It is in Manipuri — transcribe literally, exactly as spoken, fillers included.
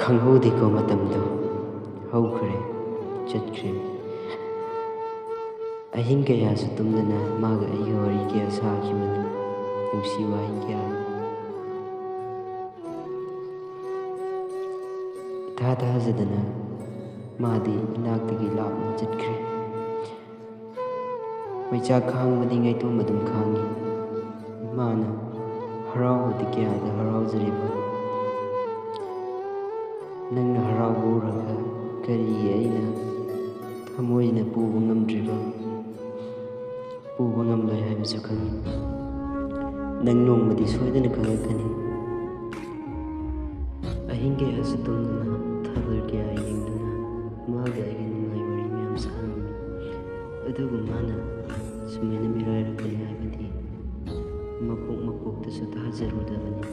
ꯈꯪꯍꯧꯗꯦꯀꯣ, ꯃꯇꯝꯗꯣ ꯍꯧꯈ꯭ꯔꯦ, ꯆꯠꯈ꯭ꯔꯦ꯫ ꯑꯍꯤꯡ ꯀꯌꯥꯁꯨ ꯇꯨꯝꯗꯅ ꯃꯥꯒ ꯑꯩꯒ ꯋꯥꯔꯤ ꯀꯌꯥ ꯁꯥꯈꯤꯕꯅꯤ, ꯅꯨꯡꯁꯤ ꯋꯥꯍꯩ ꯀꯌꯥ꯫ ꯏꯊꯥ ꯊꯥꯖꯗꯅ ꯃꯥꯗꯤ ꯏꯅꯥꯛꯇꯒꯤ ꯂꯥꯞꯅ ꯆꯠꯈ꯭ꯔꯦ꯫ ꯃꯩꯆꯥꯛ ꯈꯥꯡꯕꯗꯤ ꯉꯥꯏꯇꯣꯝ ꯑꯗꯨꯝ ꯈꯥꯡꯉꯤ꯫ ꯏꯃꯥꯅ ꯍꯔꯥꯎꯕꯗꯤ ꯀꯌꯥꯗ ꯍꯔꯥꯎꯖꯔꯤꯕ꯫ ꯅꯪꯅ ꯍꯔꯥꯎꯕ ꯎꯔꯒ ꯀꯔꯤꯒꯤ ꯑꯩꯅ ꯊꯃꯣꯏꯅ ꯄꯨꯕ ꯉꯝꯗ꯭ꯔꯤꯕ? ꯄꯨꯕ ꯉꯝꯂꯣꯏ ꯍꯥꯏꯕꯁꯨ ꯈꯪꯏ꯫ ꯅꯪ ꯅꯣꯡꯃꯗꯤ ꯁꯣꯏꯗꯅ ꯈꯪꯂꯛꯀꯅꯤ꯫ ꯑꯍꯤꯡ ꯀꯌꯥꯁꯨ ꯇꯨꯝꯗꯅ, ꯊꯥꯕꯜ ꯀꯌꯥ ꯌꯦꯡꯗꯨꯅ, ꯃꯥꯒ ꯑꯩꯒ ꯅꯨꯡꯉꯥꯏ ꯋꯥꯔꯤ ꯃꯌꯥꯝ ꯁꯥꯔꯝꯃꯤ꯫ ꯑꯗꯨꯕꯨ ꯃꯥꯅ ꯁꯨꯃꯥꯏꯅ ꯃꯤꯔꯥꯏꯔꯛꯀꯅꯤ ꯍꯥꯏꯕꯗꯤ ꯃꯄꯣꯛ ꯃꯄꯣꯛꯇꯁꯨ ꯊꯥꯖꯔꯨꯗꯕꯅꯤ꯫